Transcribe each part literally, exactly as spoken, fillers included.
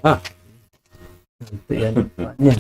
Ah. Ito yan. Yan.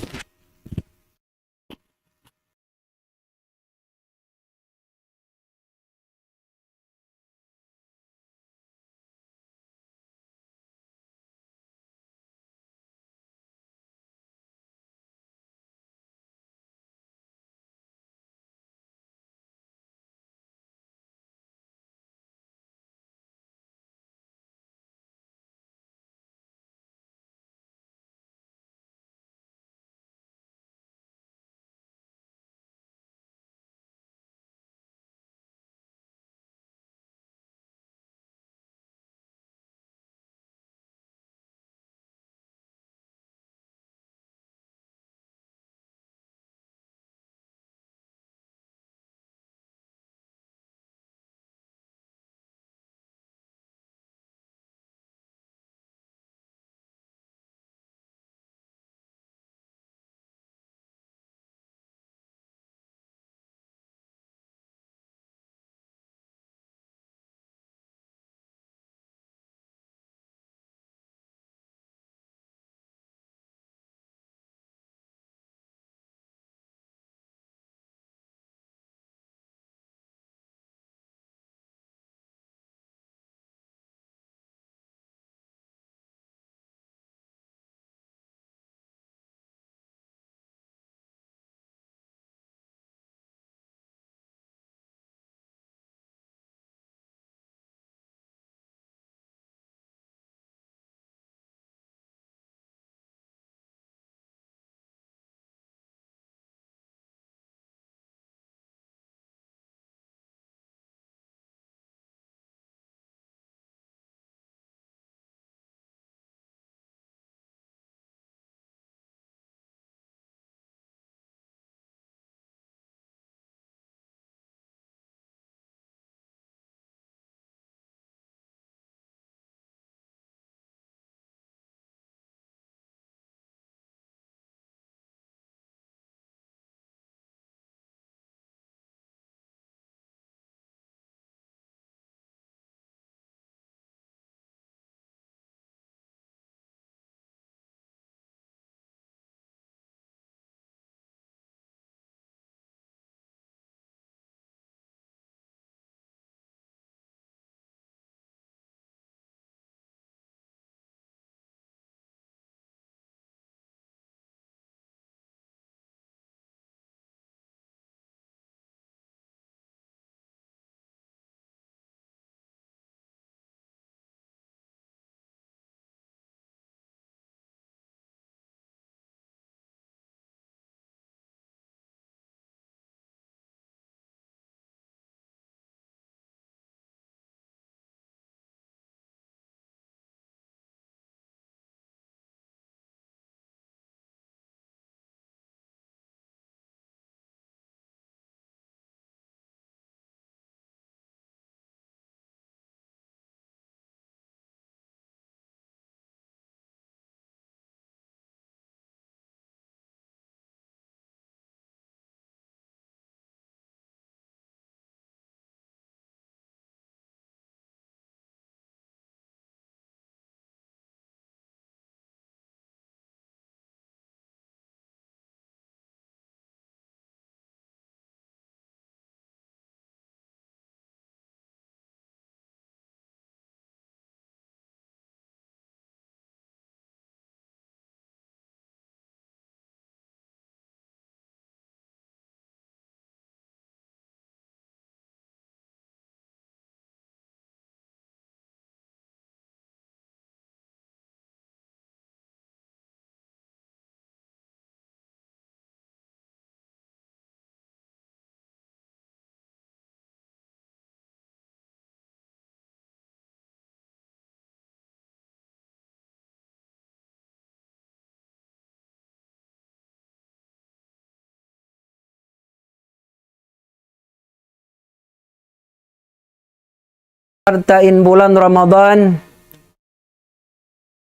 Sarta' in bulan Ramadan,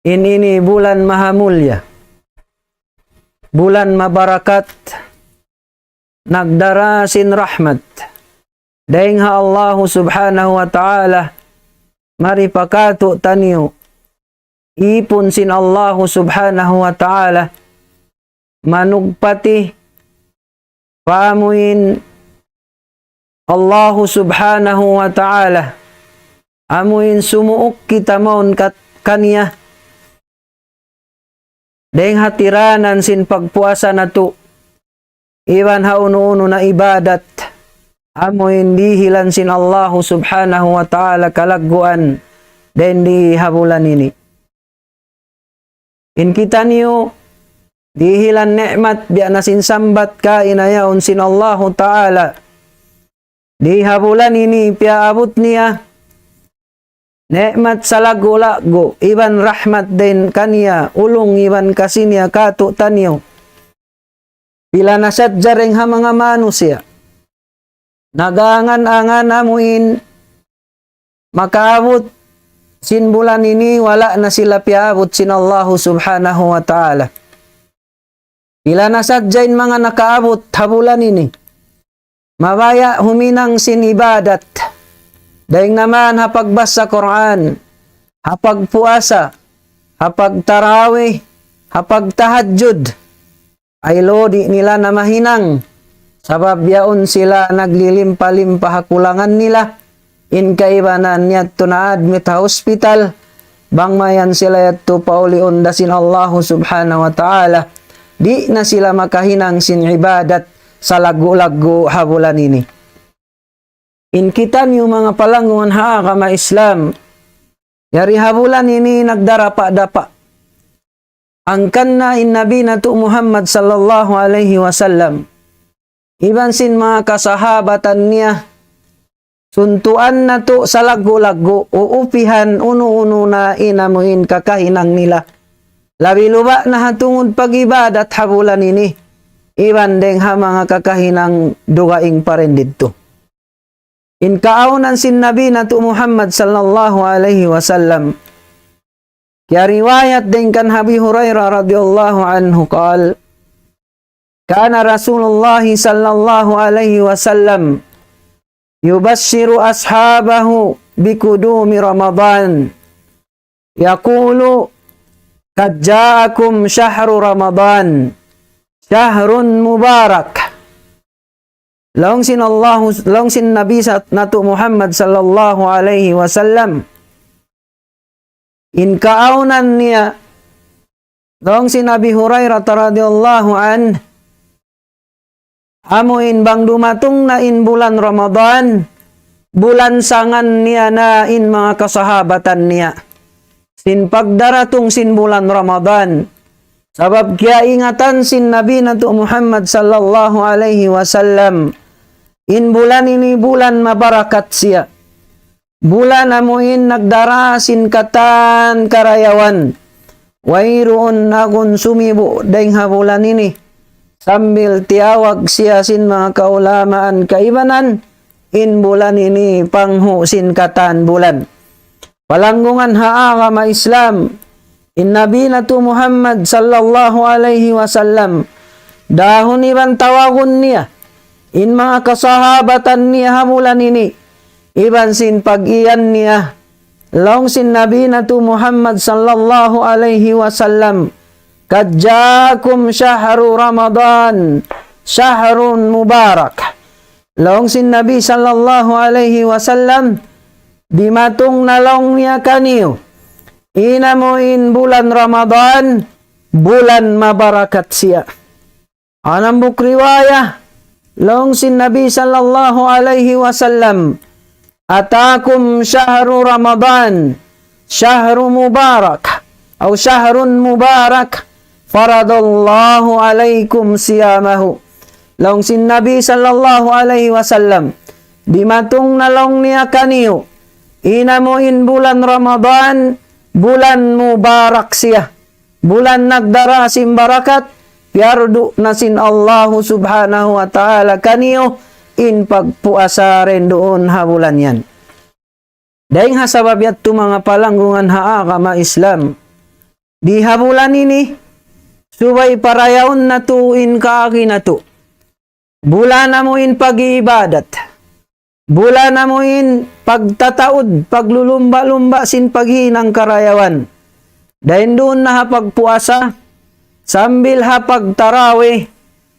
in ini bulan mahamulya, bulan mabarakat, nagdara sin rahmat dayn ha Allahu Subhanahu wa Ta'ala, mari pa kātu'niyu ipun sin Allahu Subhanahu wa Ta'ala, manugpati pa amuin Allahu Subhanahu wa Ta'ala, amuin sumuuk kita mawn kat-, kaniya, dayng ha tiranan sin pagpuasa natu', iban ha unu-unu na ibadat, amuin dihilan sin Allahu Subhanahu wa Ta'ala kalagguan, dayng di ha bulan ini. In kitaniyu, dihilan ni'mat, biya' na sin sambat kaina yaun sin Allahu Ta'ala. Di ha bulan ini piyaabut niya, ni'mat salaggu'-laggu', iban rahmat dayn kaniya, ulung iban kasi niya kātu'niyu. Pila na sadja dayng ha manga manusiya' nag-angan-angan amuin makaabut sin bulan ini, wala' na sila piyaabut sin Allahu Subhanahu wa Ta'ala. Pila na sadja in manga nakaabut ha bulan ini, mabaya' huminang sin ibadat, dayng na man ha pagbasa Qur'an, ha pagpuasa, ha pagtarawih, ha pagtahajjud, ay lo, di' nila na mahinang. Sabab yaun sila naglilimpa-limpa ha kulangan nila. In kaibanan niyadtu na-admit ha hospital, bang mayan sila yadtu pauliun da sin Allahu Subhanahu wa Ta'ala. Di' na sila makahinang sin ibadat salaggu'-laggu' ha bulan ini. In kitaniyu manga palanggungan ha agama Islam, yari ha bulan ini nagdarapa-dapa. Hangkan na in Nabi natu' Muhammad sallallahu alayhi wasallam, iban sin manga kasahabatan niya, suntuan natu' salaggu'-laggu', uupihan unu-unu na in amuin kakahinang nila. Labi-labi na ha tungud pag-ibadat ha bulan ini, iban dayng ha manga kakahinang dugaing pa dayn didtu. In kaawnan sin Nabi natu' Muhammad sallallahu alayhi wasallam. Kiyariwayat dayn kan Abi Hurairah radiyallahu anhu قال: كان رسول الله صلى الله عليه وسلم يبشر أصحابه بقدوم رمضان يقول: قد جاءكم شهر رمضان شهر مبارك. Laung sin Allahu, laung sin Nabi sa-, natu' Muhammad sallallahu alayhi wasallam. In kaawnan niya, laung sin Abi Hurairah radiyallahu anhu, amu in bang dumatung na in bulan Ramadan, bulansangan niya na in manga kasahabatan niya sin pagdaratung sin bulan Ramadan. Sabab kiyaingatan sin Nabi natu' Muhammad sallallahu alayhi wasallam, in bulan ini bulan mabarakat siya. Bulan amu in nagdara sin katan karayawan. Wayruun agun sumibu' dayng ha bulan ini. Sambil tiyawag siya sin manga kaulamaan kaibanan, in bulan ini panghu' sin katan bulan. Palanggungan ha agama Islam, in Nabi natu' Muhammad sallallahu alayhi wasallam, dahun iban tawagun niya in manga kasahabatan niya ha bulan ini, iban sin pag-iyan niya, laung sin Nabi natu' Muhammad sallallahu alayhi wasallam, قد جاءكم شهر رمضان شهر مبارك. Laung sin Nabi sallallahu alayhi wasallam, dimatung na laung niya kaniyu in amu in bulan Ramadan, bulan mabarakat siya. Awn hambuuk riwaya, laung sin Nabi sallallahu alayhi wasallam, أتاكم شهر رمضان شهر مبارك أو شهر مبارك فرض الله عليكم صيامه. Laung sin Nabi sallallahu alayhi wasallam, dimatung na laung niya kaniyu in amu in bulan Ramadan, bulan mubarak siya. Bulan nagdara sin barakat, piyardu na sin Allahu Subhanahu wa Ta'ala kaniyu in pagpuasa duun ha bulan yan. Dayng ha sabab yadtu manga palanggungan ha agama Islam, di ha bulan ini, subay parayaun natu' in kaagi natu'. Bulan amu in pag-iibadat. Bulan amu in pagtataud, paglulumba-lumba sin paghinang karayawan. Dayn duun na ha pagpuasa, sambil ha pagtarawih,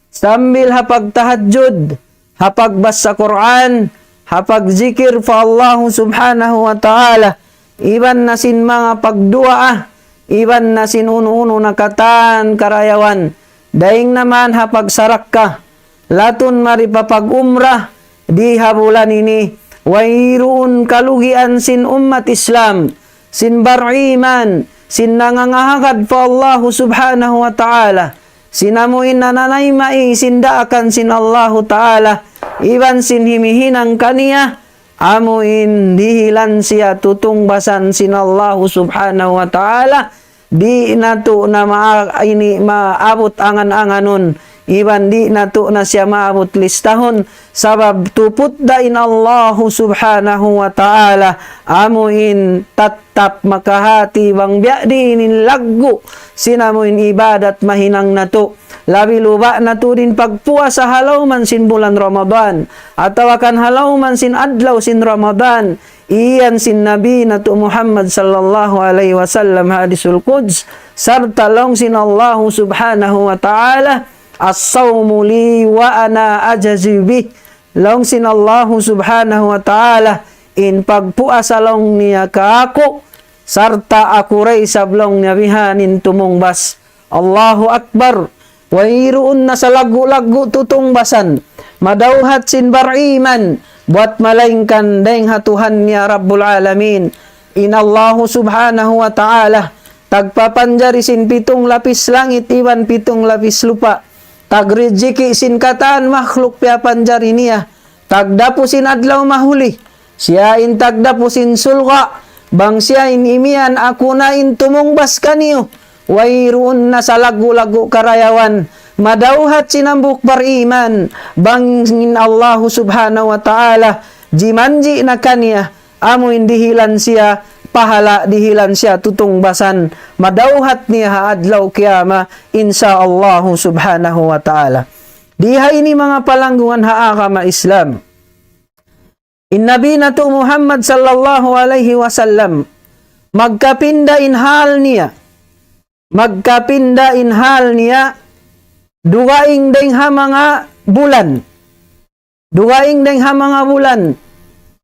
sambil ha pagtahajjud, ha pagbasa Qur'an, ha pagzikir pa Allahu Subhanahu wa Ta'ala, iban na sin manga pagduwaa, iban na sin unu-unu na katan karayawan. Dayn naman ha pagsarakka, latun mari pa pag-umrah, di ha bulan ini, wayruun kalugian sin ummat Islam, sin bariman, sin nangangahagad pa Allahu Subhanahu wa Ta'ala, sin amuin nananayma' sin daakan sin Allahu Ta'ala, iban sin himihinang kaniya, amuin dihilan siya tutungbasan sin Allahu Subhanahu wa Ta'ala, di' natu' na ma-, ini maabut angan-anganun, iban di' natu' na siya maabut listahun, sabab tuput da in Allahu Subhanahu wa Ta'ala, amuin tattap makahati bang biya' diin in laggu' sin amuin ibadat mahinang natu'. Labi luba' natu' din pagpuasa ha lawm sin bulan Ramadan, atawa kan ha lawm sin adlaw sin Ramadan, iyan sin Nabi natu' Muhammad sallallahu alayhi wasallam hadisul Quds, sarta' laung sin Allahu Subhanahu wa Ta'ala, "الصوم لي وأنا أجزي به." Laung sin Allahu Subhanahu wa Ta'ala, in pagpuasa laung niya kāku', sarta' aku da isab laung niya biha'n in tumungbas. Allahu Akbar. Wayruun na salaggu'-laggu' tutungbasan, madawhat sin bariman, buwat malaingkan dayng ha Tuhan niya Rabbul Alamin. In Allahu Subhanahu wa Ta'ala, tagpapanjari sin pitung lapis langit iban pitung lapis lupa'. Tagrijiki' sin katan makhluk piyapanjari niya. Tagdapu sin adlaw mahuli, siya in tagdapu sin surga', bang siya in imiyan, "Aku na in tumungbas kaniyu." Wayruun na salaggu'-laggu' karayawan, madawhat sin hambuuk bariman, bang in Allahu Subhanahu wa Ta'ala jimanji' na kaniya, amuin dihilan siya pahala', dihilan siya tutungbasan, madawhat niya ha adlaw kiyamat, insya Allahu Subhanahu wa Ta'ala. Di ha ini manga palanggungan ha agama Islam. In Nabi natu' Muhammad sallallahu alayhi wasallam, magkapinda in hal niya. Magkapinda in hal niya, dugaing dayng ha manga bulan. Dugaing dayng ha manga bulan.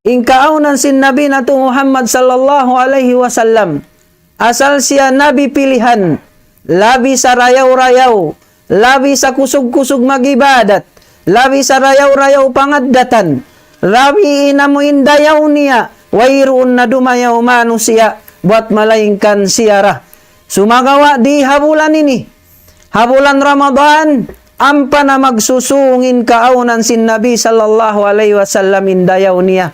In kaawnan sin Nabi natu' Muhammad sallallahu alayhi wasallam, asal siya Nabi pilihan, labi sarayaw-rayaw, labi sakusug-kusug mag-ibadat, labi sarayaw-rayaw pangaddatan, labi in amuin dayaw niya, wayruun na dumayaw manusiya', buwat malaingkan siya ra. Sumagawa' di ha bulan ini, ha bulan Ramadan, ampa na magsusung in kaawnan sin Nabi sallallahu alayhi wasallam in dayaw niya.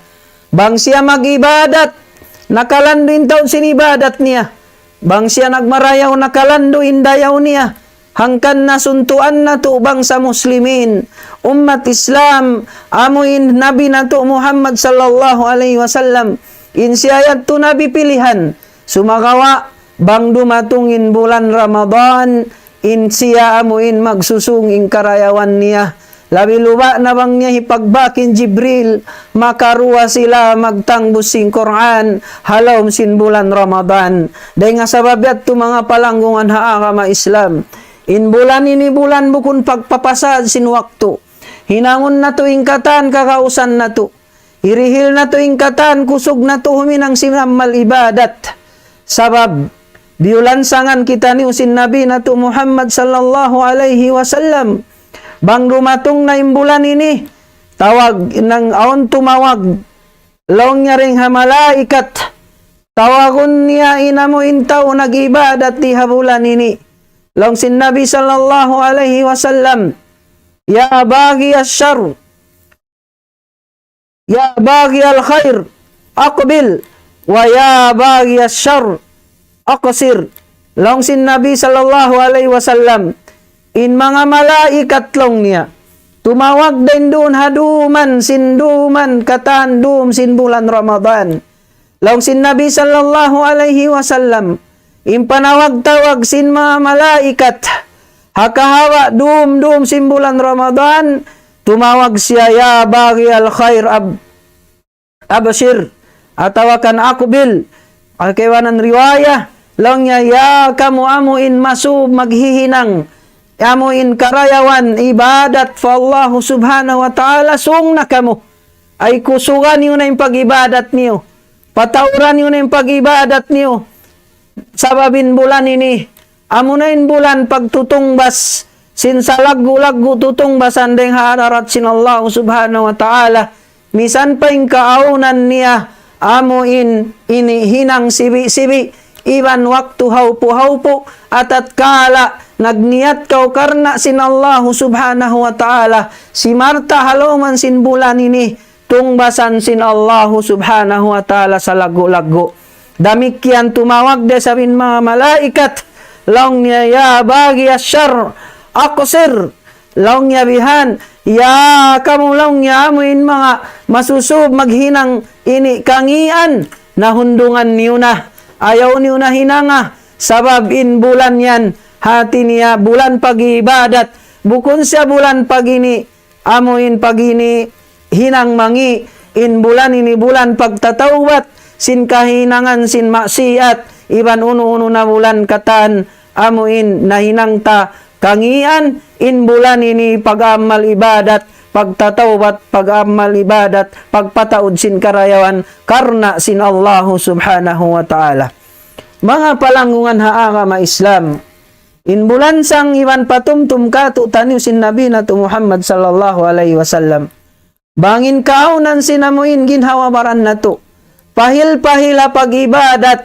Bang siya mag-ibadat, nakalandu' in taud sin ibadat niya. Bang siya nagmarayaw, nakalandu' in dayaw niya. Hangkan na suntuan natu' bangsa Muslimin, ummat Islam, amu in Nabi natu' Muhammad sallallahu alayhi wasallam, in siya yadtu Nabi pilihan. Sumagawa', bang dumatung in bulan Ramadan, in siya amu in magsusung in karayawan niya. Labi luba' na bang niya hipagbak in Jibril, makaruwa sila magtangbus sin Qur'an, ha lawm sin bulan Ramadan. Dayn ha sabab yadtu manga palanggungan ha agama Islam. In bulan ini bulan bukun pagpapasad sin waktu. Hinangun natu' in katan kagausan natu'. Hirihil natu' in katan kusug natu' huminang sin amal ibadat. Sabab, biyulansangan kitaniyu sin Nabi natu' Muhammad sallallahu alayhi wasallam. Bang dumatung na in bulan ini, tawag nang awn tumawag. Laung niya dayn ha malaikat, tawagun niya in amu in tau nag-ibadat di ha bulan ini. Laung sin Nabi sallallahu alayhi wasallam, يا باغي الشر، يا باغي الخير، أقبل، ويا باغي الشر، أقصر. Laung sin Nabi sallallahu alayhi wasallam, in manga malaikat laung niya, tumawag dayn duun ha duman sin duman katan dum sin bulan Ramadan. Laung sin Nabi sallallahu alayhi wasallam, in panawag-tawag sin manga malaikat, ha kahawa dum-dum sin bulan Ramadan, tumawag siya, يا باغي الخير أب-، أبشر, atawa kan أقبل, ha kaibanan riwaya, Laung niya, ya kamu amu in masub maghihinang, amu in karayawan ibadat pa Allahu Subhanahu wa Ta'ala, sung na kamu. Ay kusugan niyu na in pag-ibadat niyu. Patauran niyu na in pag-ibadat niyu. Sabab in bulan ini, amuna in bulan pagtutungbas sin salaggu'-laggu' tutungbasan dayng ha hadarat sin Allah Subhanahu wa Ta'ala. Misan pa in kaawnan niya, amu in ini hinang sibi'-sibi', iban waktu hawpu'-hawpu', atatkala nagniyat kaw karna' sin Allah Subhanahu wa Ta'ala, simarta' ha lawm sin bulan ini, tungbasan sin Allahu Subhanahu wa Ta'ala salaggu'-laggu'. Damikkiyan tumawag da isab in manga malaikat, laung niya, ya baghi ash-sharr, aqsir. Laung niya bihan, ya kamu laung niya amu in manga masusub maghinang ini kangīan, na hundungan niyu na. Ayaw niyu na hinanga, sabab in bulan yan, hati niya bulan pag-ibadat, bukun siya bulan pag-ini, amu in pag-ini hinang mangī', in bulan ini bulan pagtatawbat, sin kahinangan sin maksiat, iban unu-unu na bulan katan, amu in nahinang ta kangīan, in bulan ini pag-amal ibadat, pagtatawbat, pag-amal ibadat, pagpataud sin karayawan, karna' sin Allahu Subhanahu wa Ta'ala. Manga palanggungan ha agama Islam, in bulansang iban patumtum kātu'niyu sin Nabi natu' Muhammad sallallahu alayhi wasallam. Bang in kaawnan sin amu in ginhawa-baran natu'. Pahil-pahil ha pag-ibadat.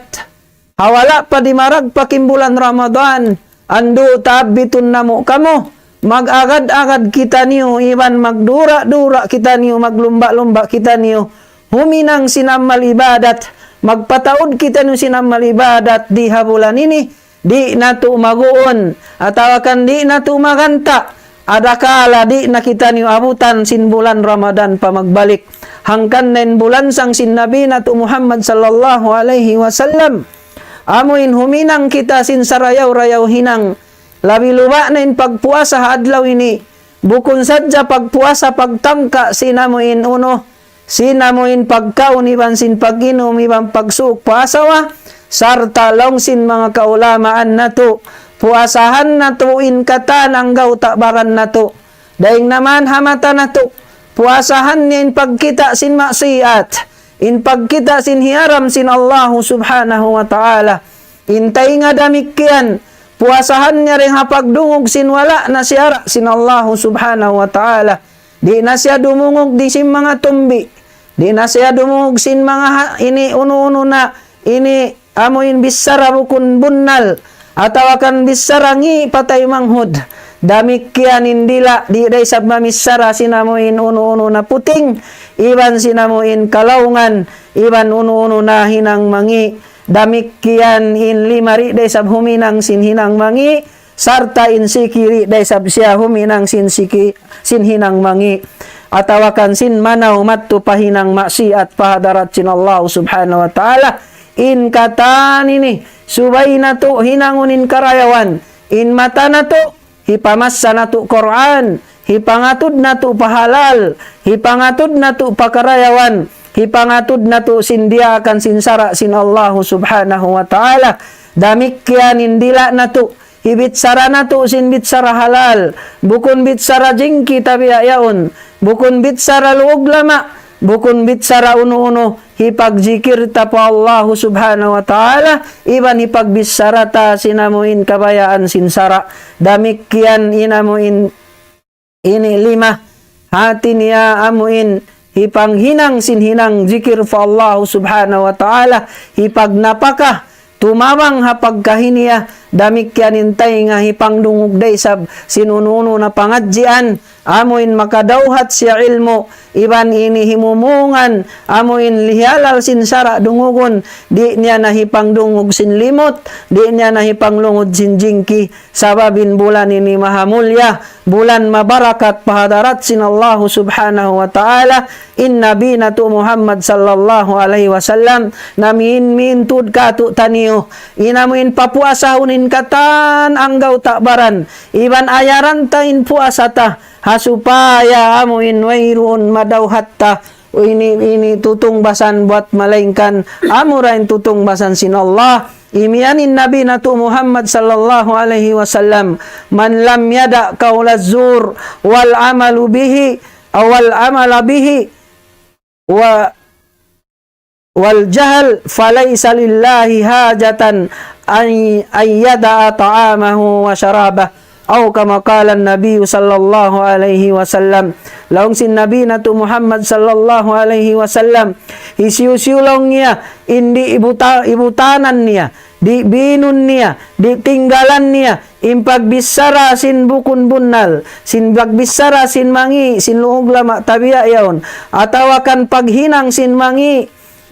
Ha wala' pa dimaragpak in bulan Ramadan. Andu' taabitun namu' kamu. Mag-agad-agad kitaniyu, iban magdura-dura kitaniyu, maglumba'-lumba' kitaniyu. Huminang sin amal ibadat. Magpataud kitaniyu sin amal ibadat di ha bulan ini. Di' natu' maguun, atawa kan di' natu' maganta', adakala di' na kitaniyu abutan sin bulan Ramadan pa magbalik. Hangkan na in bulansang sin Nabi natu' Muhammad sallallahu alayhi wasallam. Amu in huminang kita sin sarayaw-rayaw hinang. Labi luba' na in pagpuasa ha adlaw ini. Bukun sadja pagpuasa pagtangka sin amu in unu, sin amu in pagkaun iban sin pag-inum iban pagsuuk pa asawa, sarta' laung sin manga kaulamaan natu', puasahan natu' in katan anggawta' baran natu'. Dayng na man ha mata natu', puasahan niya in pagkita' sin maksiat, in pagkita' sin hiyaram sin Allahu Subhanahu wa Ta'ala. In taynga damikkiyan, puasahan niya dayng ha pagdungug sin wala' na siyara' sin Allahu Subhanahu wa Ta'ala. Di' na siya dumungug di sin manga tumbi. Di' na siya dumungug sin manga ha-, ini unu-unu na, ini amu in bichara bukun bunnal. Atawa kan bichara ngi' patay manghud. Damikkiyan in dila', di' da isab mamichara sin amu in unu-unu na puting. Iban sin amu in kalaungan. Iban unu-unu na hinang mangi'. Damikkiyan in lima di' da isab huminang sin hinang mangi'. Sarta' in siki di' da isab siya huminang sin siki, sin hinang mangi', atawa kan sin manaw madtu pa hinang maksiat pa hadarat sin Allah Subhanahu wa Ta'ala. In katan ini, subay natu' hinangun in karayawan. In mata natu', hipamassa natu' Qur'an, hipangatud natu' pa halal, hipangatud natu' pa karayawan, hipangatud natu' sin diyaakan sin sara' sin Allah Subhanahu wa Ta'ala. Damikkiyan in dila' natu', hibichara natu' sin bichara halal, bukun bichara jingki tabiya' yaun, bukun bichara luug lama', bukun bichara unu-unu, hipagjikir ta pa Allahu Subhanahu wa Ta'ala, iban hipagbichara ta sin amu in kabayaan sin sara'. Damikkiyan in amu in ini lima, hati niya amu in hipanghinang sin hinang jikir pa Allah Subhanahu wa Ta'ala, hipagnapaka, tumabang ha pagkahi niya, damikkiyan in taynga hipangdungug da isab sin unu-unu na pangadjian, amu in makadawhat siya ilmu', iban ini himumungan, amu in lihalal sin sara' dungugun, di' niya na hipangdungug sin limut, di' niya na hipanglungud sin jingki, sabab in bulan ini maha mulya, bulan mabarakat pa hadarat sin Allahu Subhanahu wa Ta'ala, in Nabi natu' Muhammad sallallahu alayhi wasallam, namin-min tuud kātu'niyu, in amu in papuasahun in katan anggawta' baran, iban ayaran ta in puasa ta, ha supaya amu in wayruun madawhat ta, ini, ini tutungbasan buat malaingkan amura in tutungbasan sin Allah. Imiyan in Nabi natu' Muhammad sallallahu alayhi wasallam, من لم يدع قول الزور والعمل به، أو والعمل به، و-، والجهل، فليس لله حاجة أن، أن يدع طعامه وشرابه، أو كما قال النبي صلى الله عليه وسلم. Laung sin Nabi natu' Muhammad sallallahu alayhi wasallam, hisiyu-siyu laung niya, in di' ibuta-, ibutanan niya, di' biinun niya, di' tinggalan niya, in pagbichara sin bukun bunnal, sin pagbichara sin mangi', sin luug lama' tabiya' yaun, atawa kan paghinang sin mangi',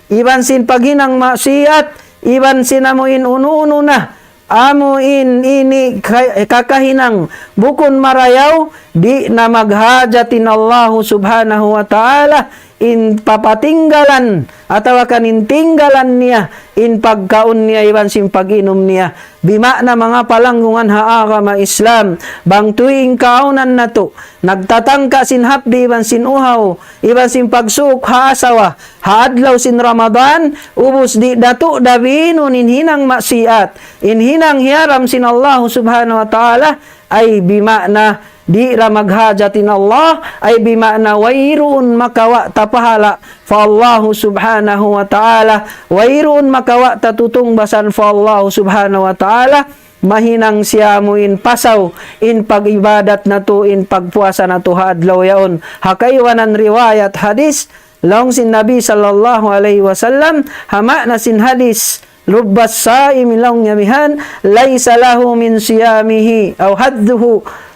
iban sin paghinang maksiat, iban sin amu in unu-unu na, amu in ini ka-, kakahinang bukun marayaw, di' na maghajat in Allahu subhanahu wa ta'ala, in papatinggalan, atawa kan in tinggalan niya, in pagkaun niya, iban sin pag-inum niya. Bima'na manga palanggungan ha agama Islam, bang tuwi' in kaawnan natu', nagtatangka sin hapdi' iban sin uhaw, iban sin pagsuuk ha asawa, ha adlaw sin Ramadan, ubus di' natu' da biinun in hinang maksiat, in hinang hiyaram sin Allahu subhanahu wa ta'ala, ay bima'na di' da maghajat in Allah, ay bima'na wayruun makawa' ta pahala' pa Allahu subhanahu wa ta'ala, wayruun makawa' ta tutungbasan pa Allahu subhanahu wa ta'ala, mahinang siya amu in pasaw in pag-ibadat natu', in pagpuasa natu' ha adlaw yaun. Ha kaibanan riwayat hadis, laung sin Nabi sallallahu alayhi wasallam, ha ma'na sin hadis, رب صائم, laung niya bihan, ليس له من صيامه، أو حظه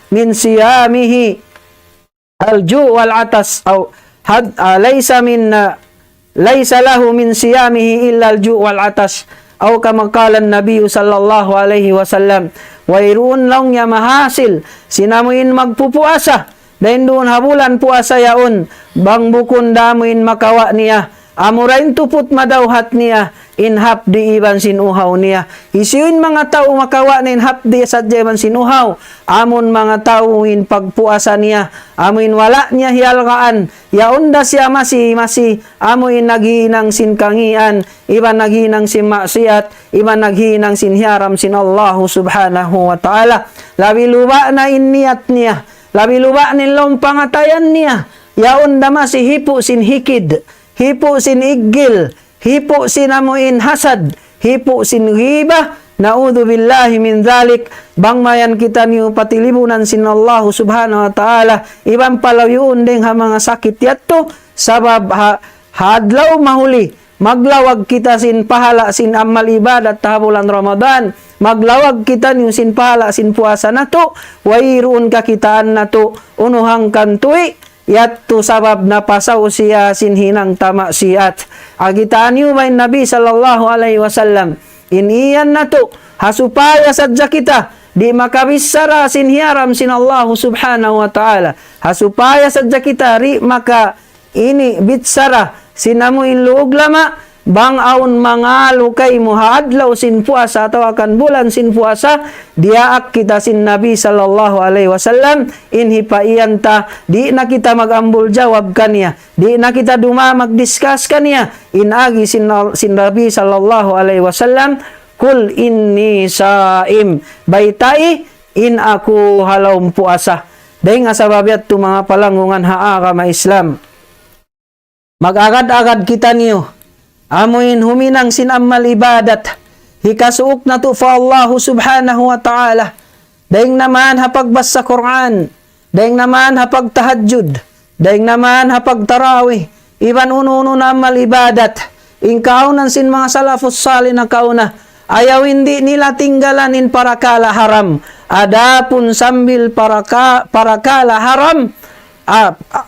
من صيامه الجوع والعطش، أو حظ-، آه، ليس من، آه، ليس له من صيامه إلا الجوع والعطش، أو كما قال النبي صلى الله عليه وسلم. Wayruun laung niya mahasil sin amu in magpupuasa dayn duun ha bulan puasa yaun, bang bukun da amu in makawa' niya, amura in tuput madawhat niya, in hapdi' iban sin uhaw niya. Hisiyu in manga tau makawa' na in hapdi' sadja iban sin uhaw? Amu in manga tau in pagpuasa niya, amu in wala' niya hiyalgaan, yaun da siya masi, masi, amu in naghinang sin kangīan, iban naghinang sin maksiat, iban naghinang sin hiyaram sin Allahu subhanahu wa ta'ala. Labi luba' na in niyat niya, labi luba' na in lawm pangatayan niya, yaun da masi hipu' sin hikid, hipu' sin iggil, hipu' sin amu in hasad, hipu' sin ghibah, na'udhu billahi min dhalik, bang mayan kitaniyu patilibunan sin Allahu subhanahu wa ta'ala, iban palayuun dayn ha manga sakit yadtu, sabab ha, ha adlaw mahuli, maglawag kita sin pahala' sin amal ibadat ha bulan Ramadan, maglawag kitaniyu sin pahala' sin puasa natu', wayruun kakitaan natu', unu hangkan tuwi', yadtu sabab napasaw siya sin hinang ta maksiat. Agi taniyu ba in Nabi sallallahu alayhi wasallam, in iyan natu', ha supaya sadja kita di' makabichara sin hiyaram sin Allahu subhanahu wa ta'ala, ha supaya sadja kita di' maka ini bichara sin amu in luug lama', bang awn mangalu kaymu ha adlaw sin puasa atawa kan bulan sin puasa, diyaak kita sin Nabi sallallahu alayhi wasallam, in hipaiyan ta, di' na kita mag-ambul jawab kaniya, di' na kita duma magdiscuss kaniya, in agi sin, sin Nabi sallallahu alayhi wasallam, قل إني صائم. Baytai, in aku ha lawm puasa. Dayn ha sabab yadtu manga palanggungan ha agama Islam, mag-agad-agad kitaniyu, amu in huminang sin amal ibadat, hikasuuk natu' pa Allahu subhanahu wa ta'ala, dayn na man ha pagbasa Qur'an, dayn na man ha pagtahajjud, dayn na man ha pagtarawih, iban unu-unu na amal ibadat, in kaawnan sin manga salafus salih nakauna, ayaw in di' nila tinggalan in parakala' haram, adapun sambil paraka-, parakala' haram, ah, ah,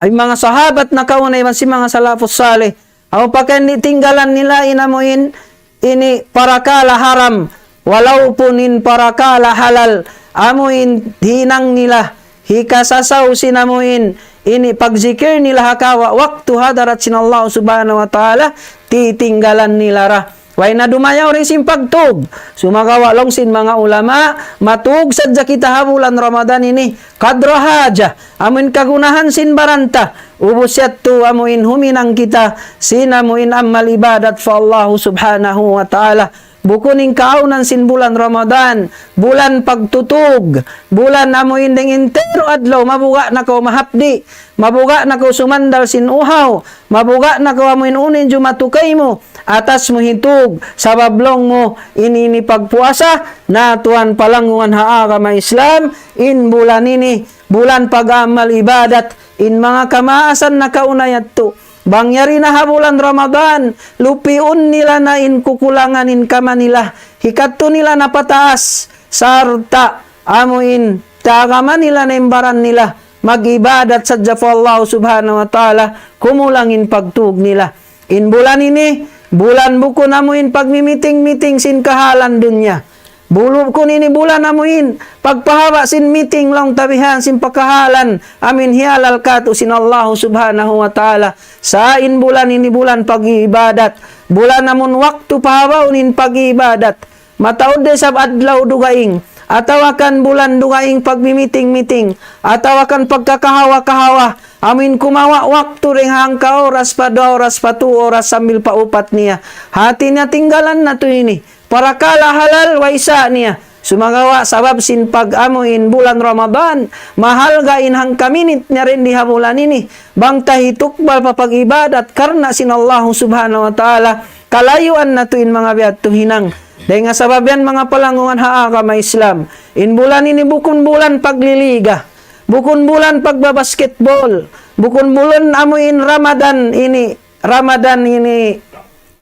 in manga sahabat nakauna iban sin manga salafus salih, amu pakain di' tinggalan nila in amu in ini parakala' haram, walaupun in parakala' halal, amu in hinang nila, hikasasaw sin amu in ini pagzikir nila ha kawa' waktu hadarat sin Allah subhanahu wa ta'ala, titinggalan nila ra. Way na dumayaw dayn sin pagtug. Sumagawa' laung sin manga ulama, matug sadja kita ha bulan Ramadan ini. Qadra haja, amuin kagunahan sin baran ta. Ubus yadtu amuin huminang kita sin amuin amal ibadat pa Allahu Subhanahu wa Ta'ala. Bukun in kaawnan sin bulan Ramadan, bulan pagtutug, bulan amuin dayn entero adlaw, mabuga' na kaw mahapdi', mabuga' na kaw sumandal sin uhaw, mabuga' na kaw amuin unu in jumatu kaymu, atas mu hitug, sabab laung mu, ini, ini pagpuasa, na tuwan palanggungan ha agama Islam, in bulan ini, bulan pag-amal ibadat, in manga kamaasan nakauna yadtu. Bang yari na ha bulan Ramadan, lupiun nila na in kukulangan in kama nila, hikadtu nila na pataas, sarta' amuin tagaman nila na in baran nila, mag-ibadat sadja pa Allah Subhanahu wa Ta'ala, kumulang in pagtug nila. In bulan ini, bulan bukun amuin pagmimiting-miting sin kahalan dunya. Bukun ini bulan amuin pagpahaba' sin miting laung ta bihan sin pakahalan amuin hiyalal katu' sin Allah Subhanahu wa Ta'ala. Sa' in bulan ini bulan pag-iibadat. Bulan amun waktu pahabaun in pag-iibadat. Mataud da isab adlaw dugaing, atawa kan bulan dugaing pagmimiting-miting, atawa kan pagkakahawa-kahawa, amuin kumawa' waktu dayn hangka oras pa duwa oras pa tū oras sambil pa upat niya. Hati niya tinggalan natu' ini. Parakala' halal way sa niya. Sumagawa' sabab sin pag-amuin bulan Ramadan, mahalga' in hangka minit niya dayn di ha bulan ini. Bang ta hitukbal pa pag-ibadat karna' sin Allah Subhanahu wa Ta'ala, kalayuan natu' in manga biya' yadtu hinang. Dayn ha sabab yan manga palanggungan ha agama Islam. In bulan ini bukun bulan pagliliga. Bukun bulan pagbabasketball. Bukun bulan amuin Ramadan ini, Ramadan ini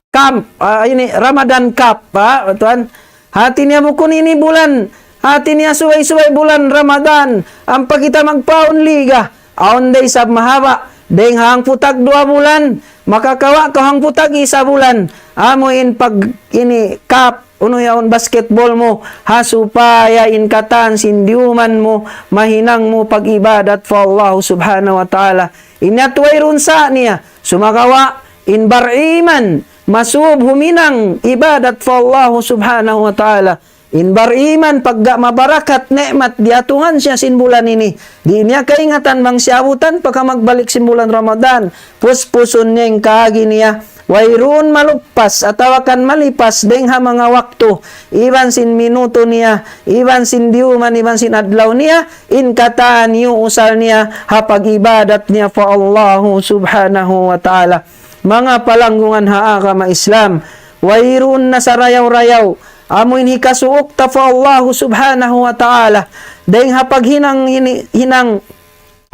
camp, ah, ini Ramadan Cup, ha, tuwan. Hati niya bukun ini bulan, hati niya subay-subay bulan Ramadan, ampa kita magpaun liga. Awn da isab mahaba', dayn hangpu' tagduwa bulan, makakawa' kaw hangpu' tag-isa bulan. Amu in pag ini cup, unu yaun basketball mu, ha supaya in katan sin diyuman mu, mahinang mu pag-ibadat pa Allah Subhanahu wa Ta'ala. Ini atuway run sa niya, sumagawa' in bariman, masub huminang ibadat pa Allah Subhanahu wa Ta'ala. In bariman pagga mabarakat ni'mat diyatungan siya sin bulan ini. Di' niya kaingatan bang siyabutan pagka magbalik sin bulan Ramadan. Puspusun niya in kaagi niya. Wayruun maluppas atawa kan malipas dayng ha manga waktu. Iban sin minuto niya, iban sin diyuman, iban sin adlaw niya, in katan iyuusal niya ha pag-ibadat niya pa Allahu Subhanahu wa Ta'ala. Manga palanggungan ha agama Islam, wayruun na sarayaw-rayaw, amu in hikasuuk ta pa Allahu Subhanahu wa Ta'ala, dayng ha paghinang ini, hinang,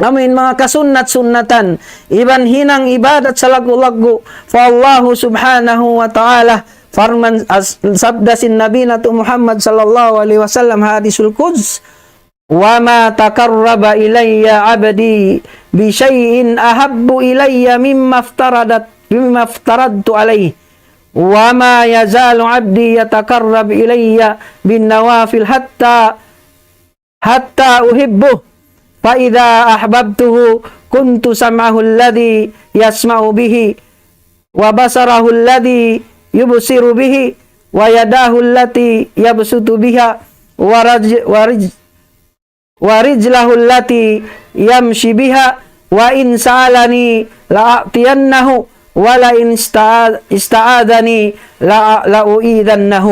amu in manga kasunnat-sunnatan, iban hinang ibadat salaggu'-laggu' pa Allahu Subhanahu wa Ta'ala, parman as-, sabda sin Nabi natu' Muhammad sallallahu alayhi wasallam ha hadisul Quds, وما تقرب إلي عبدي بشيء أحب إلي مما افترضت، مما افترضت عليه، وما يزال عبدي يتقرب إلي بالنوافل حتى، حتى أحبه، فإذا أحببته كنت سمعه الذي يسمع به، وبصره الذي يبصر به، ويده التي يبطش بها، ورج-، ورج-، ورجله التي يمشي بها، ولئن سألني لأعطينه، ولئن استعا-، استعاذني لأ-، لأعيذنه.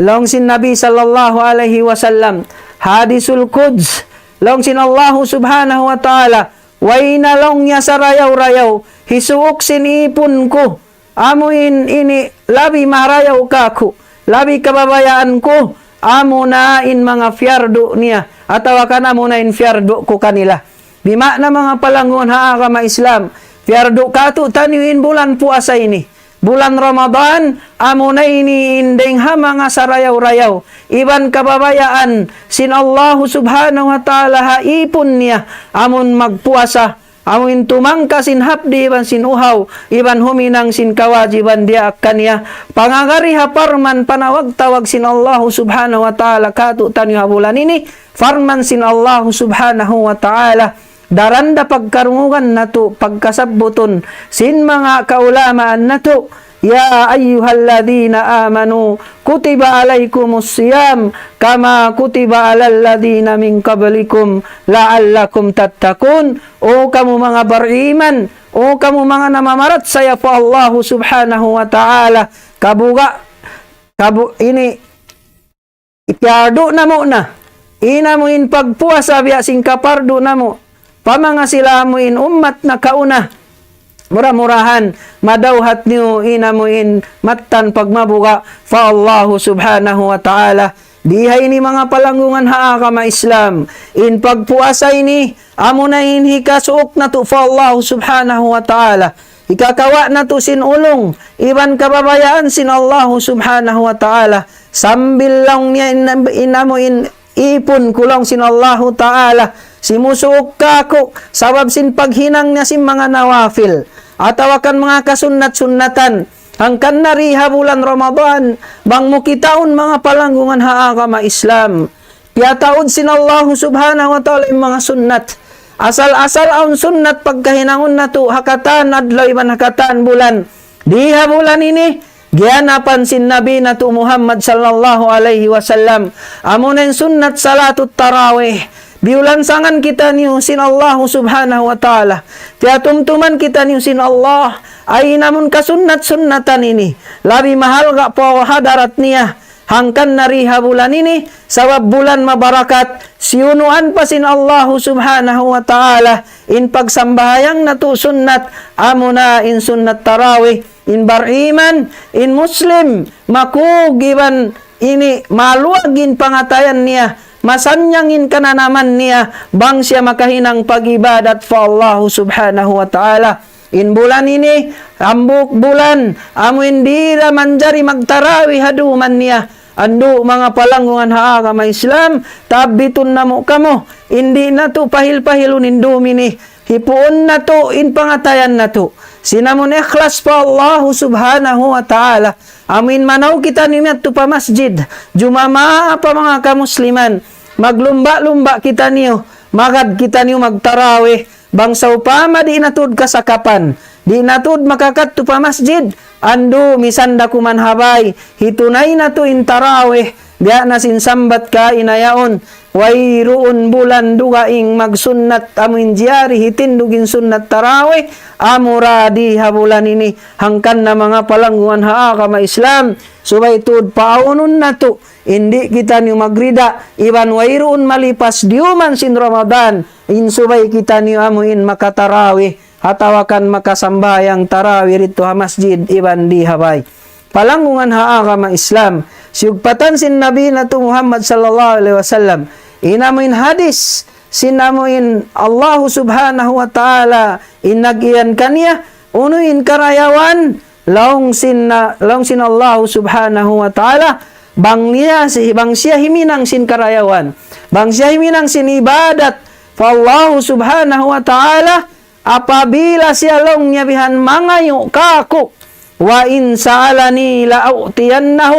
Laung sin Nabi sallallahu alayhi wasallam, hadisul Quds, laung sin Allahu Subhanahu wa Ta'ala, way na laung niya sarayaw-rayaw, hisuuk sin ipun ku, amu in ini labi marayaw kāku', labi kababayaan ku, amu na in manga piyardu' niya, atawa kan amu na in piyardu' ku kanila. Di' maana manga palanggungan ha agama Islam, piyardu' kātu'niyu in bulan puasa ini. Bulan Ramadan, amu na ini in dayng ha manga sarayaw-rayaw. Iban kababayaan sin Allahu Subhanahu wa Ta'ala ha ipun niya, amun magpuasa, amu in tumangka sin hapdi' iban sin uhaw, iban huminang sin kawajiban diyaak kaniya. Pangagari ha parman panawag-tawag sin Allahu Subhanahu wa Ta'ala kātu'niyu ha bulan ini, parman sin Allahu Subhanahu wa Ta'ala, daran da pagkarungugan natu', pagkasabbutun sin manga kaulamaan natu', يا أيها الذين آمنوا كتب عليكم الصيام كما كتب على الذين من قبلكم لعلكم تتقون. O kamu manga bariman, o kamu manga namamarachaya pa Allahu Subhanahu wa Ta'ala, kabuga, kabu, ini, ipardu namu' na. In amu in pagpuasa biya' sin kapardu namu' pa manga sila amu in ummat nakauna. Mura-murahan, madawhat niyu in amu in mattan pagmabuga' pa Allahu Subhanahu wa Ta'ala. Biha ini manga palanggungan ha agama Islam. In pagpuasa ini, amuna in hikasuuk natu' pa Allahu Subhanahu wa Ta'ala. Hikakawa' natu' sin ulung, iban kababayaan sin Allahu Subhanahu wa Ta'ala. Sambil laung niya in, in amu in ipun ku laung sin Allahu Ta'ala. Simusuuk kāku', sabab sin paghinang niya sin manga nawafil. Atawa kan manga kasunnat-sunnatan. Hangkan na di ha bulan Ramadan, bang mu kitaun manga palanggungan ha agama Islam. Piyataud sin Allahu Subhanahu wa Ta'ala in manga sunnat. Asal-asal awn sunnat pagkahinangun natu' ha katan adlaw iban ha katan bulan. Di ha bulan ini, giyanapan sin Nabi natu' Muhammad sallallahu alayhi wasallam. Amuna in sunnat salatut tarawih. Biyulansangan kitaniyu sin Allahu Subhanahu wa Ta'ala. Piyatumtuman kitaniyu sin Allah. Ay namun kasunnat-sunnatan ini. Labi mahalga' pa hadarat niya. Hangkan na di ha bulan ini, sabab bulan mabarakat, siyunuan pa sin Allahu Subhanahu wa Ta'ala, in pagsambahayang natu' sunnat, amuna in sunnat tarawih, in bariman, in Muslim, makug iban ini maluag in pangatayan niya, masannyang in kananaman niya, bang siya makahinang pag-ibadat pa Allahu Subhanahu wa Ta'ala. In bulan ini, hambuuk bulan, amu in di' da manjari magtarawih ha dum niya. Andu' manga palanggungan ha agama Islam, tabbitun namu' kamu, in di' natu' pahil-pahilun in dum ini. Hipuun natu' in pangatayan natu'. Sin amun ikhlas pa Allahu Subhanahu wa Ta'ala. Amu in manaw kitaniyu miyadtu pa masjid. Jumamaa pa manga kamusliman. Maglumba'-lumba' kitaniyu. Magad kitaniyu magtarawih. Bang sawpama di' na tuud kasakapan, di' na tuud makakadtu pa masjid, andu' misan da kuman ha bay, hitunay natu' in tarawih, biya' na sin sambat kaina yaun, wayruun bulan dugaing magsunnat amu in jari hitindug in sunnat tarawih, amura di ha bulan ini, hangkan na manga palangguan ha agama Islam, subay tuud paawnun natu', in di' kitaniyu magrida, iban wayruun malipas diyuman sin Ramadan, in subay kitaniyu amu in makatarawih, atawa kan makasambahayang tarawih didtu ha masjid iban di ha bay. Palanggungan ha agama Islam, siyugpatan sin Nabi natu' Muhammad sallallahu alayhi wasallam, in amu in hadis, sin amu in Allahu Subhanahu wa Ta'ala, in nag-iyan kaniya, unu in karayawan, laung sin, laung sin Allahu Subhanahu wa Ta'ala, bang niya, si, bang siya himinang sin karayawan, bang siya himinang sin ibadat, pa Allahu Subhanahu wa Ta'ala, apabila siya laung niya bihan mangayu' kāku', وإن سألني لأعطينه,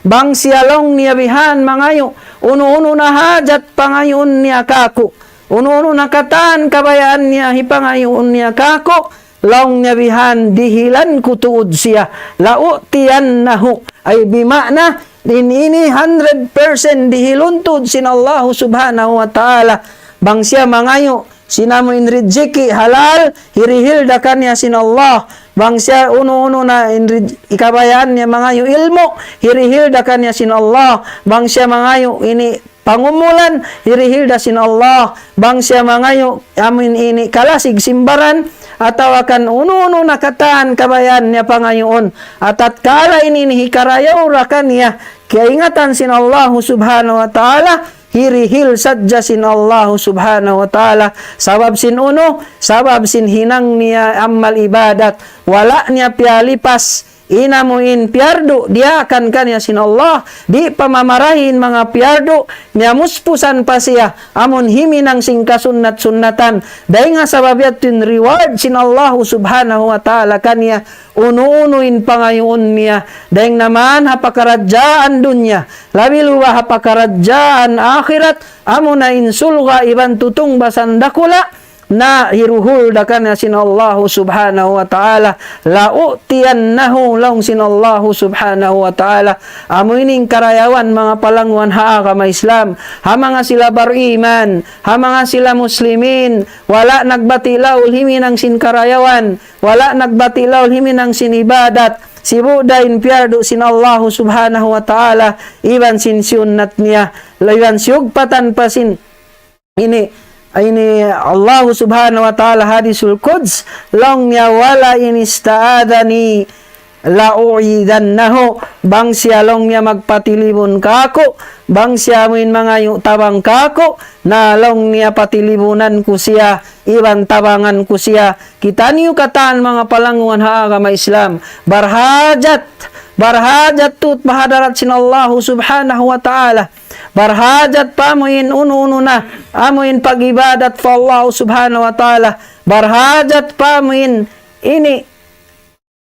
bang siya laung niya bihan mangayu', unu-unu na hajat pangayuun niya kāku', unu-unu na katan kabayaan niya hipangayuun niya kāku', laung niya bihan dihilan ku tuud siya, لأعطينه. Ay bima'na, in ini hundred percent dihilun tuud sin Allahu Subhanahu wa Ta'ala. Bang siya mangayu', sin amu in rijiki halal, hirihil da kaniya sin Allah. Bang siya unu-unu na in rij-, kabayaan niya mangayu' ilmu', hirihil da kaniya sin Allah. Bang siya mangayu' ini pangumulan, hirihil da sin Allah. Bang siya mangayu' amu in ini kalasig sin baran, atawa kan unu-unu na katan kabayaan niya pangayuun. Atatkala in ini hikarayaw da kaniya, kiyaingatan sin Allahu Subhanahu wa Ta'ala, hirihil sadja sin Allahu Subhanahu wa Ta'ala. Sabab sin unu, sabab sin hinang niya amal ibadat. Wala' niya piyalipas in amu in piyardu, diyaakan kaniya sin Allah, di' pa mamarahi in manga piyardu, niya muspusan pa siya, amun himinang sin kasunnat-sunnatan. Dayn ha sabab yadtu in reward sin Allahu Subhanahu wa Ta'ala kaniya, unu-unu in pangayuun niya, dayn naman ha pakaradjaan dunya, labi luba ha pakaradjaan akhirat, amuna in sulga' iban tutungbasan dakula', na hiruhul da kaniya sin Allahu Subhanahu wa Ta'ala, لأعطينه, laung sin Allahu Subhanahu wa Ta'ala. Amu ini in karayawan manga palangguan ha agama Islam, ha manga sila bariman, ha manga sila muslimin, wala' nagbati' laul himinang sin karayawan, wala' nagbati' laul himinang sin ibadat, sibu' da in piyardu sin Allahu Subhanahu wa Ta'ala, iban sin siyunnat niya, iban siyugpatan pa sin ini, ini Allahu Subhanahu wa Ta'ala hadisul Quds, laung niya, ولئن استعاذني لأعيذنه, bang siya laung niya magpatilibun kāku', bang siya amuin mangayu' tabang kāku', na laung niya patilibunan ku siya, iban tabangan ku siya. Kitaniyu katan manga palangguan ha agama Islam. Barhajat, barhajat tuud pa hadarat sin Allahu Subhanahu wa Ta'ala. Barhajat pa amuin unu-unu na, amuin pag-ibadat pa Allah Subhanahu wa Ta'ala. Barhajat pa amuin ini,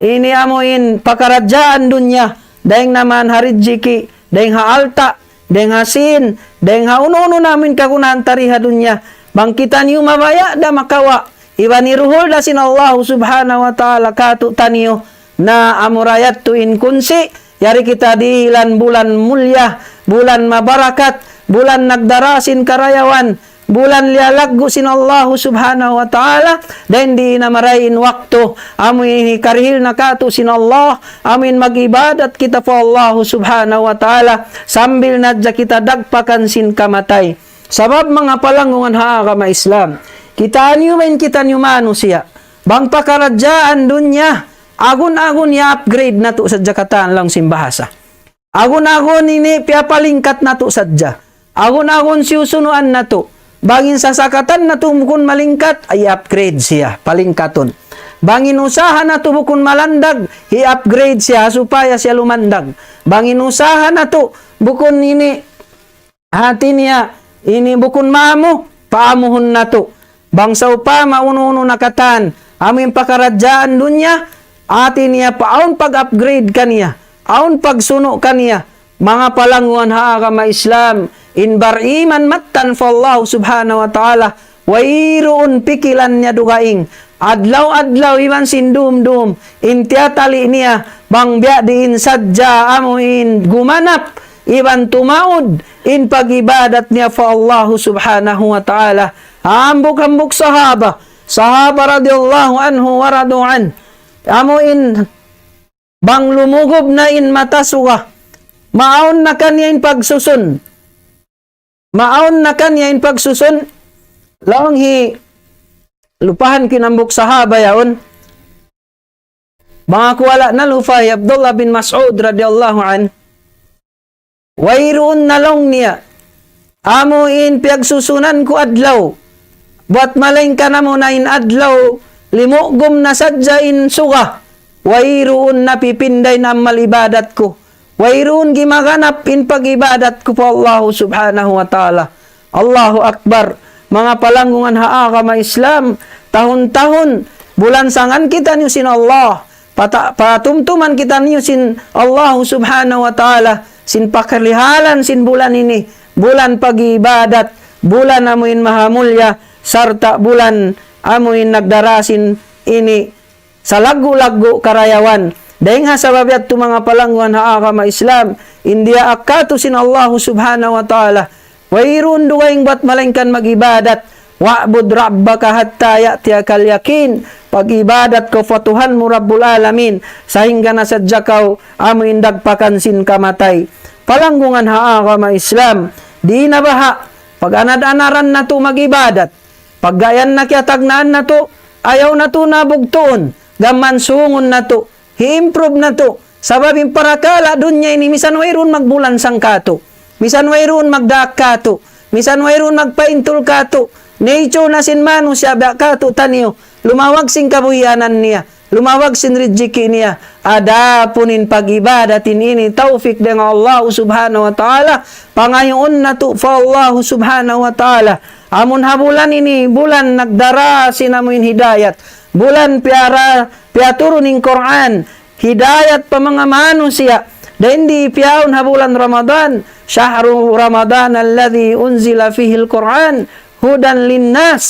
ini amuin pakaradjaan dunya, dayng naman ha rijiki', dayng ha alta', dayng ha sin, dayng ha unu-unu na amuin kagunahan ta di ha dunya. Bang kitaniyu mabaya' da makawa', iban hiruhul da sin Allah Subhanahu wa Ta'ala kātu'niyu, na amura yadtu in kunsi', yari kita dihilan bulan mulliya, bulan mabarakat, bulan nagdara sin karayawan, bulan liyalaggu' sin Allahu Subhanahu wa Ta'ala, dayn di na marayaw in waktu, amu in hikarihil na kātu' sin Allah, amu in mag-ibadat kita pa Allahu Subhanahu wa Ta'ala, sambil na hadja kita dagpakan sin kamatay. Sabab manga palanggungan ha agama Islam, kitaniyu mayan kitaniyu manusiya', bang pakaradjaan dunya, agun-agun i-upgrade natu' sadja katan laung sin bahasa. Agun-agun ini piyapalingkat natu' sadja. Agun-agun siyusunuan natu'. Bang in sasakatan natu' bukun malingkat, ay upgrade siya, palingkatun. Bang in usaha natu' bukun malandag, i-upgrade siya, supaya siya lumandag. Bang in usaha natu' bukun ini, hati niya, ini bukun maamu, paamuhun natu'. Bang sawpama unu-unu na katan, amu in pakaradjaan dunya, hati niya pa awn pag-upgrade kaniya, awn pagsunu' kaniya, manga palanggungan ha agama Islam, in bariman mattan pa Allah Subhanahu wa Ta'ala, wayruun pikilan niya dugaing, adlaw-adlaw iban sin dum-dum, in tiyatali' niya, bang biya' diin sadja amu in gumanap, iban tumaud, in pag-ibadat niya pa Allah Subhanahu wa Ta'ala. Hambuuk-hambuuk sahaba, sahaba radiyallahu anhu wa radu an. Amu in bang lumugub na in mata suga, maawn na kaniya in pagsusun. Maawn na kaniya in pagsusun. Laung hi, lupahan ku in hambuuk sahaba yaun. Bang aku wala' nalupa, hi Abdullah bin Mas'ud radiyallahu anhu. Wayruun na laung niya, amu in piyagsusunan ku adlaw. Buwat malaingkan amu na in adlaw, limugub na sadja in suga. Wayruun na pipinda in amal ibadat ku. Wayruun gimaganap in pag-ibadat ku pa Allah Subhanahu wa Ta'ala. Allahu Akbar. Manga palanggungan ha agama Islam, tahun-tahun, bulansangan kitaniyu sin Allah. Pata-, patumtuman kitaniyu sin Allah Subhanahu wa Ta'ala, sin pakalihalan sin bulan ini, bulan pag-ibadat, bulan amu in mahamulya, sarta' bulan amu in nagdara sin ini salaggu'-laggu' karayawan. Dayn ha sabab yadtu manga palanggungan ha agama Islam, in diyaak kātu' sin Allah Subhanahu wa Ta'ala, wayruun dugaing buwat malaingkan mag-ibadat. وَاعْبُدْ رَبَّكَ حَتَّى يَأْتِيَكَ الْيَقِينُ. Pag-ibadat kaw pa Tuhan mu Rabbul Alamin, sahingga na sadja kaw amu in dagpakan sin kamatay. Palanggungan ha agama Islam, di' na baha' pag-anad-anaran natu' mag-ibadat. Pagga yan na kiyatagnaan natu', ayaw natu' na bugtuun, gam mansūngun natu', hi-improve natu'. Sabab in parakala' dunya ini, misan wayruun magbulansang kātu', misan wayruun magdaak kātu', misan wayruun magpaintul kātu'. Nature na sin manusiya' biya' kātu'niyu, lumawag sin kabuhianan niya, lumawag sin rijiki' niya. Adapun in pag-ibadat ini, tawfik dayn ha Allah Subhanahu wa Ta'ala, pangayuun natu' pa Allah Subhanahu wa Ta'ala. Amun ha bulan ini, bulan nagdara sin amu in hidayat, bulan piyara-, piyaturun in Qur'an, hidayat pa manga manusiya'. Dayn di piyaawn ha bulan Ramadan, شَهْرُ رَمَضَانَ الَّذِي أُنْزِلَ فِيهِ الْقُرْآنُ هُدًى لِلنَّاسِ.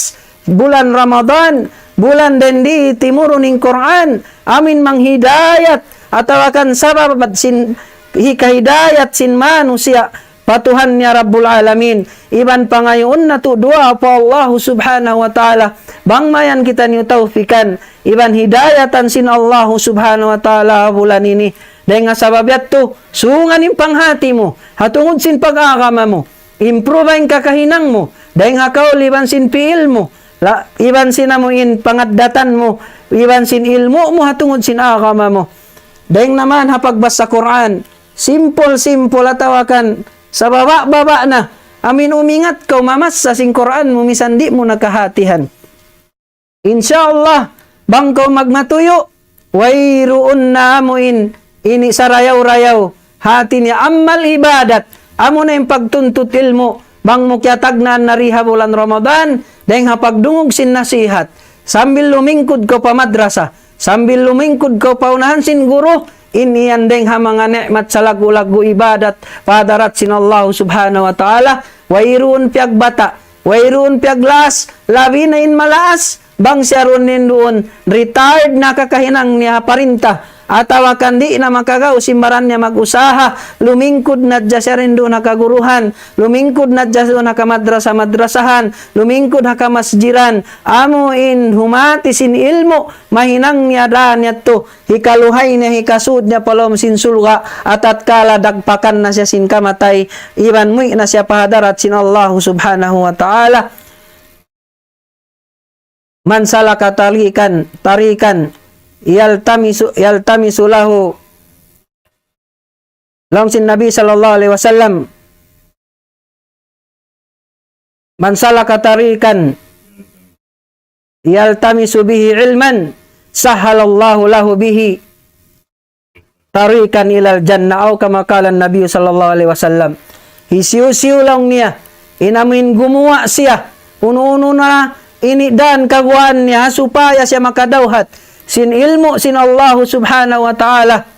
bulan Ramadan, bulan dayn di timurun in Qur'an, amuin manghidayat, atawa kan sabab sin hikahidayat sin manusiya' pa Tuhan niya Rabbul Alamin. Iban pangayuun natu' duwaa pa Allahu Subhanahu wa Ta'ala, bang mayan kitaniyu tawfikan, iban hidayatan sin Allahu Subhanahu wa Ta'ala bulan ini. Dayn ha sabab yadtu, sungan in panghati mu, ha tungud sin pag-agama mu, improve in kakahinang mu, dayn ha kaul iban sin pi'il mu, la, iban sin amuin pangaddatan mu, iban sin ilmu' mu ha tungud sin agama mu. Dayn naman ha pagbasa Qur'an, simple-simple atawa kan sababa'-baba' na, amuin umingat kaw mamasa sin Qur'an mu misan di' mu na kahatihan. Insya Allah, bang kaw magmatuyu', wayruun na amuin ini sarayaw-rayaw, hati niya amal ibadat, amuna in pagtuntut ilmu', bang mu kiyatagnaan na di ha bulan Ramadan, dayn ha pagdungug sin nasihat, sambil lumingkud kaw pa madrasa, sambil lumingkud kaw pa unahan sin guru, in yan dayn ha manga ni'mat salaggu'-laggu' ibadat, pa hadarat sin Allahu Subhanahu wa Ta'ala, wayruun piyagbata', wayruun piyaglaas, labi na in malaas, bang siya duun in duun, retired na kakahinang niya ha parinta, atawa kan di' na makagaus in baran niya mag-usaha, lumingkud na hadja siya duun ha kaguruhan, lumingkud na hadja duun ha kamadrasa-madrasahan, lumingkud ha kamasjiran, amuin humati sin ilmu', mahinang niya daan yadtu, hikaluhay niya, hikasud niya pa lawm sin surga', atatkala dagpakan na siya sin kamatay, iban muwi' na siya pa hadarat sin Allahu Subhanahu wa Ta'ala. من سلك طريقا، طريقا يلتمس، يلتمس له، laung sin Nabi sallallahu alayhi wasallam, من سلك طريقا يلتمس به علما سهل الله له به طريقا إلى الجنة، أو كما قال النبي صلى الله عليه وسلم. Hisiyu-siyu laung niya, in amuin gumuwa' siya, unu-unu na ini daan kaguwaan niya, ha supaya siya makadawhat sin ilmu' sin Allahu Subhanahu wa Ta'ala,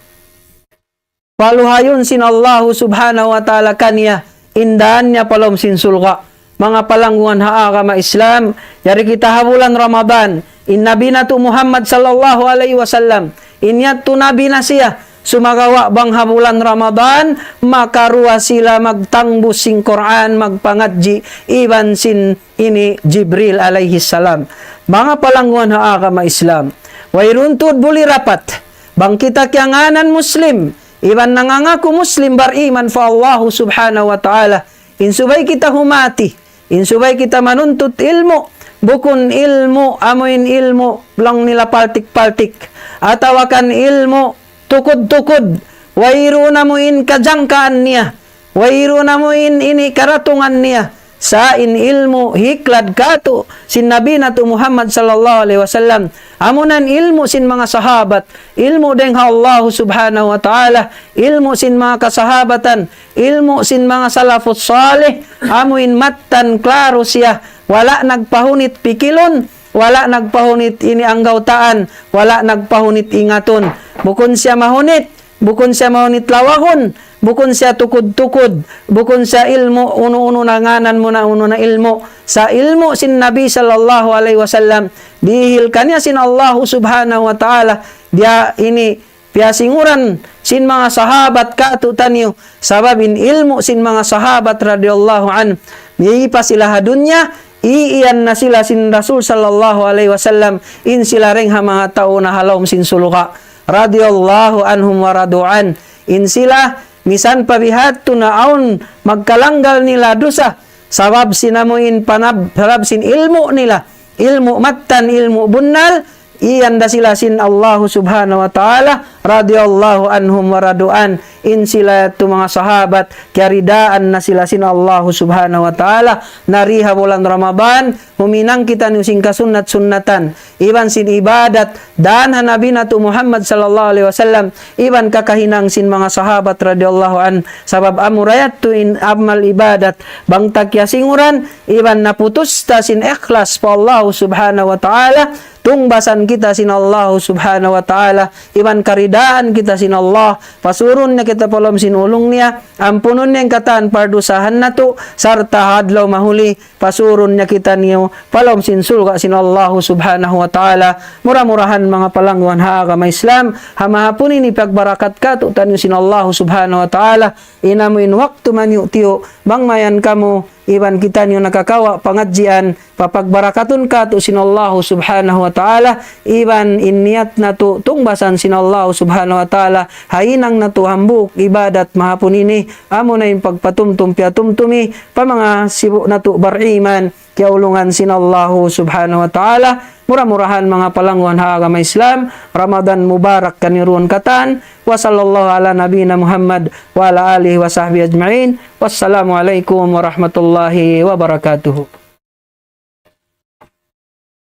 paluhayun sin Allahu Subhanahu wa Ta'ala kaniya in daan niya pa lawm sin surga'. Manga palangguan ha agama Islam, yari kita ha bulan Ramadan, in Nabi natu' Muhammad sallallahu alayhi wasallam, in yadtu Nabi na siya, sumagawa' bang ha bulan Ramadan, makaruwa sila magtangbus sin Qur'an, magpangadji', iban sin ini Jibril alayhi salam. Manga palangguan ha agama Islam, wayruun tuud buli rapat, bang kita kiyangānan Muslim, iban nangangaku Muslim bariman pa Allahu Subhanahu wa Ta'ala, in subay kita humati, in subay kita manuntut ilmu', bukun ilmu', amuin ilmu', laung nila paltik-paltik, atawa kan ilmu' tukud-tukud, wayruun amuin kajangkaan niya, wayruun amuin ini karatungan niya, sa' in ilmu' hiklad kātu' sin Nabi natu' Muhammad sallallahu alayhi wasallam, amuna in ilmu' sin manga sahabat, ilmu' dayn ha Allahu Subhanahu wa Ta'ala, ilmu' sin manga kasahabatan, ilmu' sin manga salafus salih, amuin mattan klaru siya, wala' nagpahunit pikilun, wala' nagpahunit ini anggawtaan, wala' nagpahunit ingatun. Bukun siya mahunit, bukun siya mahunit lawagun, bukun siya tukud-tukud, bukun siya ilmu', unu-unu na ngānan mu na unu na ilmu'. Sa' ilmu' sin Nabi sallallahu alayhi wasallam, dihil kaniya sin Allahu Subhanahu wa Ta'ala, diya ini piyasinguran sin manga sahabat kātu'niyu, sabab in ilmu' sin manga sahabat radiyallahu anhum, miyī pa sila ha dunya, iiyan na sila sin Rasul sallallahu alayhi wasallam, in sila dayn ha manga tau na ha lawm sin surga', radiyallahu anhum wa radu anhu, in sila misan pa bihādtu na awn magkalanggal nila dusa, sabab sin amuin panab-, sabab sin ilmu' nila, ilmu' mattan, ilmu' bunnal, iyan da sila sin Allahu Subhanahu wa Ta'ala, radiyallahu anhum wa radu anhu, in sila yadtu manga sahabat, kiyaridaan na sila sin Allahu Subhanahu wa Ta'ala, na di ha bulan Ramadan, huminang kitaniyu sin kasunnat-sunnatan, iban sin ibadat, daan ha Nabi natu' Muhammad sallallahu alayhi wasallam, iban kakahinang sin manga sahabat radiyallahu anhum, sabab amura yadtu in amal ibadat, bang ta kiyasinguran, iban naputus ta sin ikhlas pa Allahu Subhanahu wa Ta'ala, tungbasan kita sin Allahu Subhanahu wa Ta'ala, iban kari- daan kita sin Allah, pasurun niya kita pa lawm sin ulung niya, ampunun niya in katan pardusahan natu', sarta' ha adlaw mahuli, pasurun niya kitaniyu pa lawm sin surga' sin Allahu Subhanahu wa Ta'ala. Mura-murahan manga palangguan ha agama Islam, ha mahapun ini pagbarakat katu'taniyu sin Allahu Subhanahu wa Ta'ala, in amu in waktu maniyu'-tiyu', bang mayan kamu, iban kitaniyu nakakawa' pangadjian, papagbarakatun katu' sin Allahu Subhanahu wa Ta'ala, iban in niyat natu' tungbasan sin Allahu Subhanahu wa Ta'ala, ha hinang natu' hambuuk ibadat mahapun ini, amuna in pagpatumtum piyatumtumi, pa manga sibu' natu' bariman, kiyaulungan sin Allahu Subhanahu wa Ta'ala. Mura-murahan manga palangguan ha agama Islam, Ramadan Mubarak kaniyu duun katan. وصلى الله على نبينا محمد وعلى آله وصحبه أجمعين. والسلام عليكم ورحمة الله وبركاته.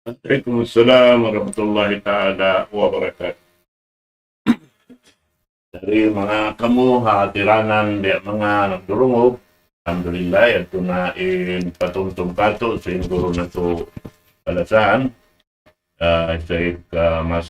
Waalaikumsalam warahmatullahi ta'ala wabarakatuh. Dari manga kamu ha tiranan di manga nagdurungug, alhamdulillah, yadtu na in patumtum katu' sin guru natu' balasan, ah, Shaykh, ah, Mas